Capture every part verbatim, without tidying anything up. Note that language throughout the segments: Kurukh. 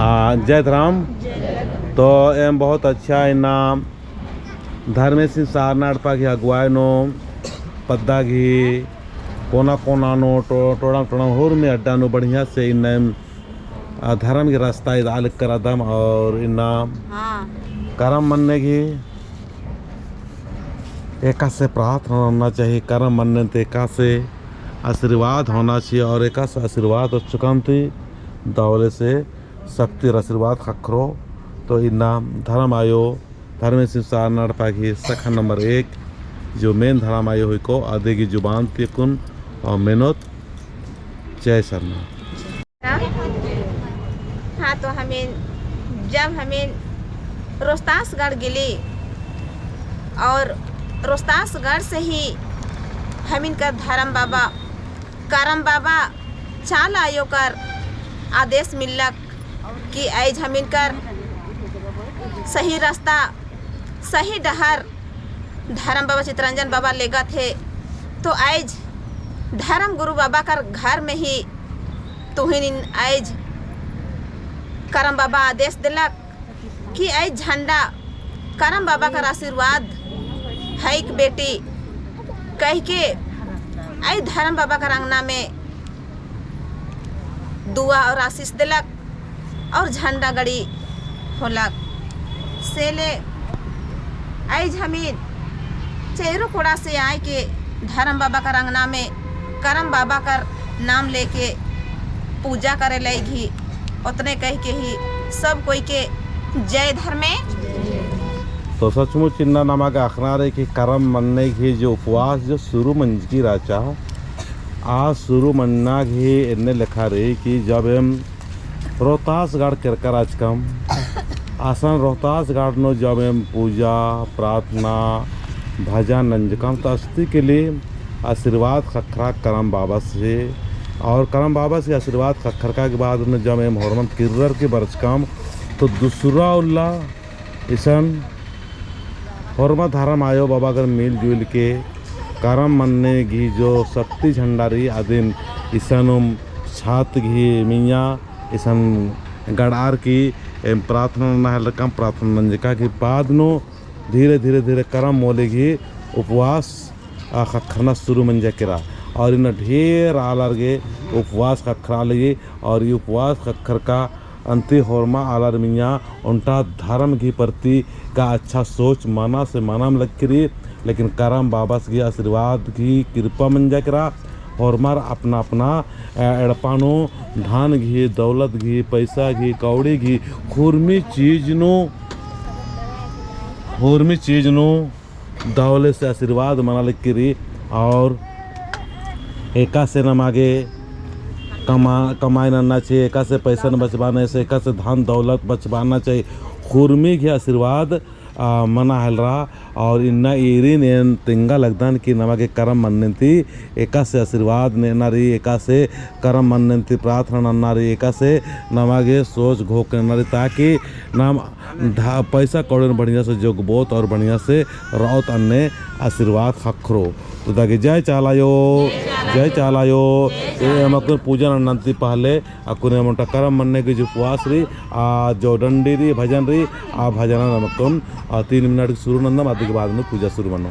हाँ, जय धरम। तो एम बहुत अच्छा इन्ना धर्मेसिन सारना एड़पा गही अगुवाई नू पद्दा गही कोना कोना नू टो-, टोड़ाम टोड़ाम हुरमी अड्डा नू बढ़िया से इन्ना एम, आ, धरम गही रस्ता इदा लिक्कर अदम और इन्ना हाँ। करम मन्ने गही एकासे प्रार्थना होना चाहिए, करम मन्ने ती एकासे आशीर्वाद होना चाहिए और एकासे आशीर्वाद होचकन ती दौले से शक्ति और आशीर्वाद ख़क्खरो। तो इन्ना धरम आयो, धर्मेसिन सारना एड़पा गही शाखा नंबर एक, जो main धरम आयो हुई को, अदे गही जुबान ती अक्कुन, और मेनोत जय सरना। हाँ, तो हमिन, जब हमिन रोहतासगढ़ गेली और रोहतासगढ़ से ही हमिन कर धरम बाबा, करम बाबा चाला आयो कर आदेश मिलक कि आइज हमिन कर सही रस्ता, सही डहर धरम बाबा चितरंजन बाबा लेगत हे। तो आइज धरम गुरु बाबा कर घर में ही तुहिन आइज करम बाबा आदेश देलक कि आइज झंडा करम बाबा कर आशीर्वाद है कि बेटी कह के आइज धरम बाबा कर अंगना में दुआ और आशीष देलक और झंडा गड़ी होलक। से ले आइज हमिन चेरो कोड़ा से आय के धरम बाबा कर अंगना में करम बाबा कर नाम लेके पूजा करे लगी। ओतने कह के ही सब कोई के जय धर्मे। तो सचमुच इन्ना नमा गे अख़ना रई कि करम मन्ने गही जो उपवास जो शुरू मंजकी रहचा, आ शुरू मन्ना गही एन्ने लेखा रई कि जब एम रोहतासगढ़ केरका रहचकम, असन रोहतासगढ़ नू जब एम पूजा, प्रार्थना, भजन नंजकम, तो अस्ती के लिए आशीर्वाद ख़क्खरा करम बाबस से, और करम बाबस से आशीर्वाद ख़क्खरका के बाद नू जब एम होरमन किर्रर के बरचकम, तो दूसरा उल्ला इसन होरमा धरम आयो बाबा गर मिलजुल के करम मन्ने गही जो शक्ति झंडा रई अदिन इसन उम छात गही मइय्याँ इसन गड़ार की एम प्रार्थना नना हेलरकम। प्रार्थना नंजका गही बाद नू धीरे धीरे धीरे करम मोले गही उपवास आ ख़क्खरना शुरू मंजा केरा। और इन्ना ढेर आलर गे उपवास ख़क्खरा लगी और ई उपवास ख़क्खरका अन्ती होरमा आलर मइय्याँ ओन्टा धरम गही प्रति का अच्छा सोच मना से मना में लगी रई, लेकिन करम बाबस गही आशीर्वाद गही कृपा मंजा केरा। होरमर अपना अपना, अ, एड़पा नू धन गही, दौलत गही, पैसा गही, कौड़ी गही, हुरमी चीज नू, हुरमी चीज नू दौले से आशीर्वाद मना लगी रई। और एकासे नमा गे कमा-, कमाई नन्ना चाहिए, एकासे पैसा न बचाबअना चाहिए, एकासे धन दौलत बचाबअना चाहिए। हुरमी गही आशीर्वाद, आ, मना हेलरा। और इन्ना ईरिन एन तेंगा लगदन कि नमा गे करम मन्ने ती एकासे आशीर्वाद नेना रई, एकासे करम मन्ने ती प्रार्थना नन्ना रई, एकासे नमा गे सोच घोख नन्ना रई, ताकि नाम धा-, पैसा कौड़िन बढ़िया से जोगबोत और बढ़िया से रओत अन्ने आशीर्वाद ख़क्खरो। तो दगे जय चाला आयो, जय चाला आयो। ए, एम अक्कुन पूजा नन्ना ती पहले अक्कुन एम ओन्टा करम मन्ने गही जो उपवास रई, आ जो डंडी रई, भजन रई, आ भजन एम अक्कुन, आ, तीन मिनट शुरू नन्दम, अदी के बाद नू पूजा शुरू मनो।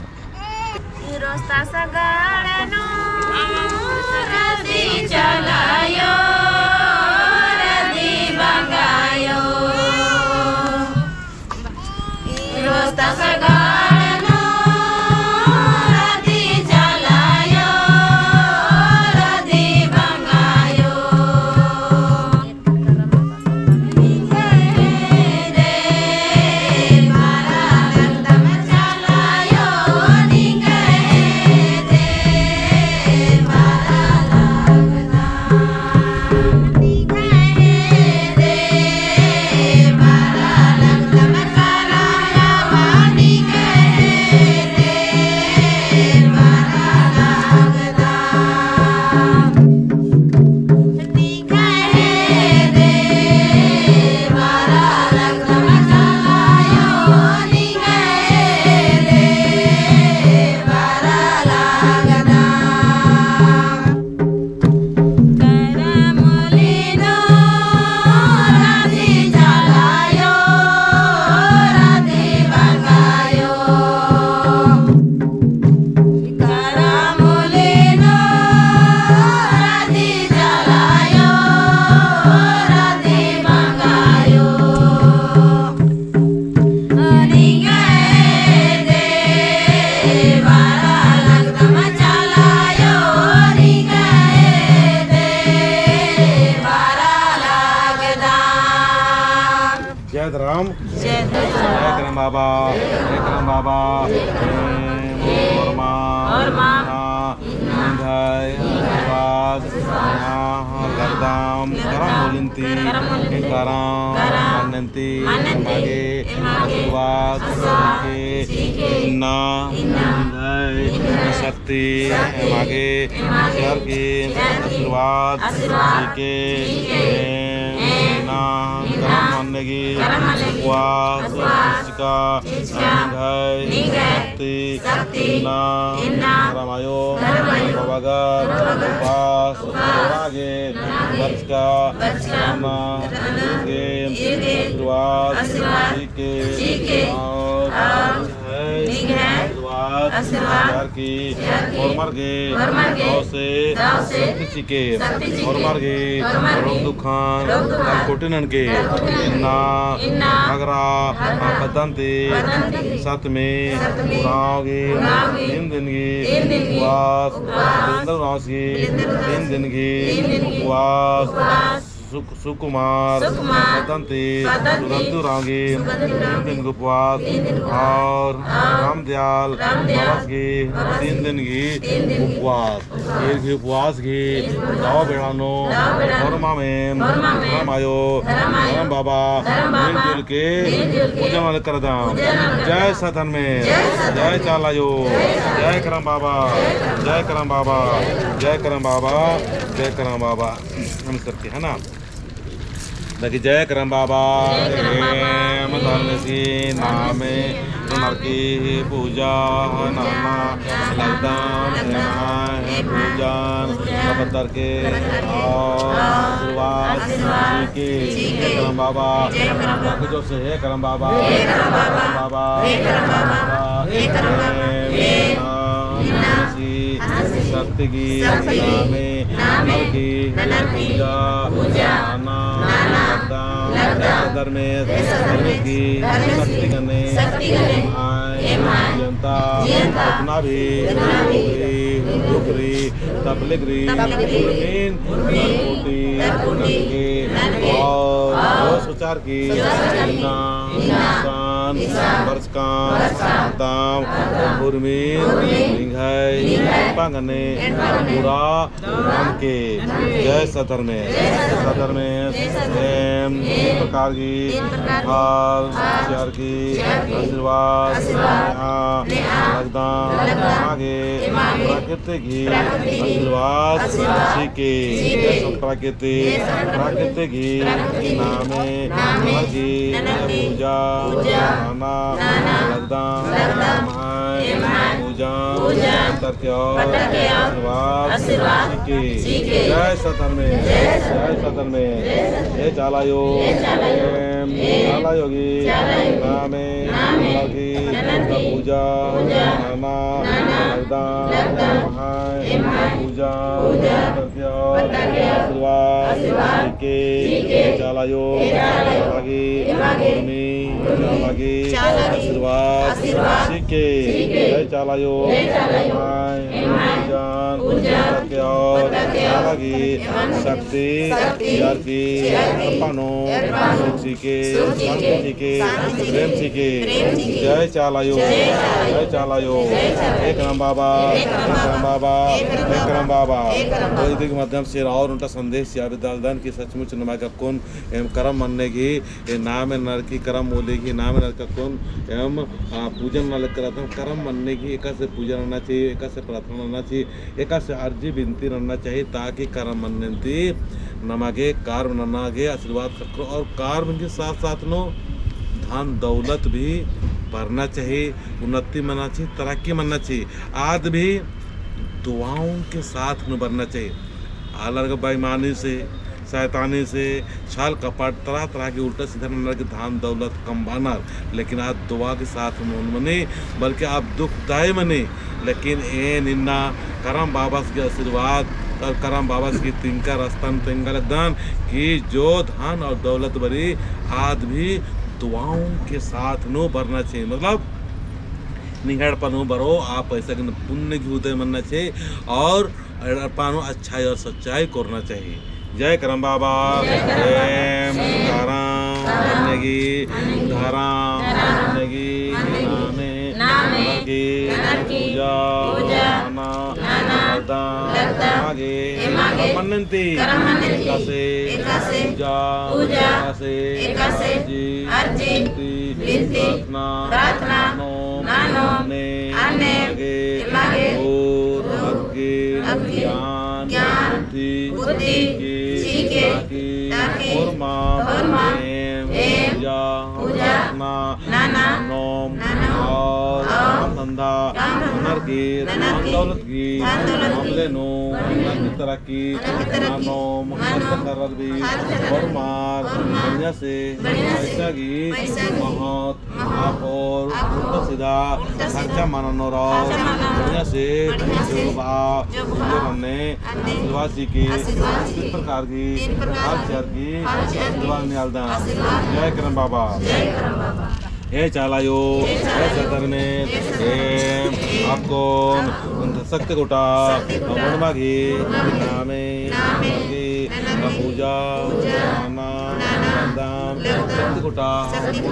जय धरम। जय धरम। जय करम बाबा। जय करम बाबा। एम होरमा। होरमा। इन्ना। निंग्है। आशीर्वाद। यहाँ। लगदम। करम मूलिन ती। करम मूलिन ती। करम। करम। मन्नन ती। मन्नन ती। एमागे। एमागे। आशीर्वाद। आशीर्वाद। चिके। चिके। इन्ना। इन्ना। निंग्है। निंग्है। शक्ति। शक्ति। एमागे। एमागे। चिअर की। चिअर की। आशीर्वाद। आशीर्वाद। चिके। चिके। एम। इन्ना। इन्ना। करम मन्ने की। करम मन्ने की। उपवास। उपवास। चिचका। चिचका। निंग्है। निंग्है। शक्ति। शक्ति। इन्ना। इन्ना। धरम आयो। धरम आयो। बाबा गा। बाबा गा। उपवास। उपवास। आगे। बरचका। बरचका। इन्ना। इन्ना। इगे। इगे। आशीर्वाद। आशीर्वाद। चिके। चिके। और। और। निंग्है। निंग्है। आशीर्वाद। आशीर्वाद। चिअर की। चिअर की। होरमर गे। होरमर गे। दव से। दव से। शक्ति चिके। शक्ति चिके। होरमर गे। होरमर गे। रोग दुखन। रोग दुखन। कल कोटिनन गे। कल कोटिनन गे। इन्ना। इन्ना। घाघरा। घाघरा। बदन ती। बदन ती। सतमी। सतमी। उराँव गे। उराँव गे। तीन दिन गे। तीन दिन गे। उपवास। उपवास। बिलेंदर उराँवस गे। बिलेंदर उराँवस। तीन दिन गे। तीन दिन गे। उपवास। उपवास। सुक-, सुकुमार, सुकुमार, बदन ती, बदन ती, सुगंधु राँव गे, सुगंधु राँव गे, तीन दिन गे उपवास, तीन दिन गे उपवास, और, और, रामदयाल, रामदयाल, बाबस गे, बाबस गे, तीन दिन गे, तीन दिन गे, उपवास। उपवास। ईर गे उपवास गे, ईर गे, दव बेड़ा नू, दव बेड़ा नू, होरमामेन, होरमामेन, धरम आयो, धरम आयो, धरम बाबा, धरम बाबा, मिलजुल के, मिलजुल के, पूजा नना लगदम। पूजा नना लगदम। जय सत धर्मेस, जय सत धर्मेस, जय चाला आयो, जय सत धर्मेस, जय करम बाबा, जय करम बाबा, जय करम बाबा, जय करम बाबा। हम सबके, है ना? ताकि जय करम बाबा, जय करम बाबा। एम धर्मेसी नामे नरकी पूजा नना लगदम, एम्है पूजन पत्तर के और आशीर्वाद चिके। जय करम बाबा, जय करम बाबा। ताकि जो से हे करम बाबा, हे करम बाबा, हे करम बाबा, हे करम बाबा, हे करम बाबा। एम धर्मेसी शक्ति गही नामे नरकी पूजा नना लगदम। धर्मेस, धर्मेस गही शक्ति गने एम्है जियंता जितना भी दुख रई, तकलीफ रई, उर्मिन तरकुटी ननके और जो सोचर की इन्ना इन्सान बरचका दव उर्मी निंग्है एड़पा गने पूरा ननके। जय सत धर्मेस। जय सत धर्मेस। एम तीन प्रकार की फल चिअर की आशीर्वाद नेआ लगदम। एमा गे प्राकृतिक गही आशीर्वाद चिके। जय सत प्राकृतिक, प्राकृतिक गही नामे नरकी पूजा नना लगदम। एम्है पूजन पत्तर के और आशीर्वाद चिके। जय सत धर्मेस, जय सत धर्मेस। हे चाला आयो, एम चाला आयो गही नामे नरकी पूजा नना लगदम। एम्है पूजन पत्तर के और आशीर्वाद चिके। हे चाला आयो, एमा गे उर्मी चाला गही आशीर्वाद चिके। जय चाला आयो। एम्है पूजन पत्तर के और चाला गही शक्ति चिअर की एड़पा नू सुख चिके, शांति चिके, प्रेम चिके। जय चाला आयो, जय चाला आयो। हे करम बाबा, हे करम बाबा, हे करम बाबा। तो इदी के माध्यम से और ओन्टा संदेश चिआ बेद्दालदन कि सचमुच नमा गे अक्कुन एम करम मन्ने गही ए नामे नरकी करम मूली गही नामे नरकी अक्कुन एम, आ, पूजन नना लगदम। करम मन्ने गही एकासे पूजन नना चाहिए, एकासे प्रार्थना नना चाहिए, एकासे अर्जी बिनती नना चाहिए, ताकि करम मन्ने ती नमा गे करम नना गे आशीर्वाद ख़क्खरो और करम गही साथ साथ नू धन दौलत भी बरना चाहिए, उन्नति मन्ना चाहिए, तरक्की मन्ना चाहिए। आद भी दुआओं के साथ नू बरना चाहिए। आलर गे बेईमानी से, शैतानी से, छल कपट, तरह तरह के उल्टा सीधा नन्नर गे धन दौलत कमबअनर, लेकिन आद दुआ के साथ नू मनी, बल्कि आद दुखदायी मनी। लेकिन एन इन्ना करम बाबस गे आशीर्वाद और करम बाबस गे तिंका रस्ता नू तेंगा लगदन कि जो धन और दौलत बरी आद भी दुआओं के साथ नू बरना चाहिए। मतलब निंग्है एड़पा नू बरो आ पैसा गे पुण्य गही उदय मन्ना चाहिए और एड़पा नू अच्छाई और सच्चाई कोरना चाहिए। जय करम बाबा। जय करम बाबा। एम करम मन्ने गही करम अन्ने ती। एकासे। एकासे। पूजा। पूजा। एकासे। एकासे। अर्जी। अर्जी। बिनती। बिनती। बिनती। प्रार्थना। प्रार्थना। नानोम। नानोम। अन्ने। अन्ने। एमागे। एमागे। और। और। अक्किन। अक्किन। ज्ञान। ज्ञान। बुद्धि। बुद्धि। चिके। चिके। ताकि। ताकि। होरमर। होरमर। एम। एम। पूजा। पूजा। प्रार्थना। नना। ननोम। ननोम। और। और। काम धंधा। काम धंधा। ननर की। ननर की। धन दौलत की। धन दौलत की। मामले नू। मामले नू। ननर की तरक्की। ननर की तरक्की। ननोम। ननोम। हर प्रकार भी। हर प्रकार। होरमर। होरमर। बढ़िया से। बढ़िया से। पैसा की। पैसा की। महत। महत। अख़ोर। अख़ोर। उल्टा सीधा। उल्टा सीधा। खर्चा मना नू रओ। खर्चा मना नू रओ। बढ़िया से। बढ़िया से। जो बआ। जो बआ। जो अन्ने। अन्ने। आशीर्वाद चिके। आशीर्वाद चिके। तीन प्रकार की। तीन प्रकार की। हर चर की। हर चर की। आशीर्वाद नेआलदम। आशीर्वाद। जय करम बाबा। जय करम बाबा। हे चाला आयो, हे चाला आयो, हे सत धर्मेस, हे सत धर्मेस, हे अक्कुन, शक्ति कोटा, शक्ति कोटा, होरमर की, होरमर की, नामे, नामे, ननर की, ननर की, पूजा, पूजा, नना, नना, लगदम, लगदम, शक्ति कोटा, शक्ति कोटा,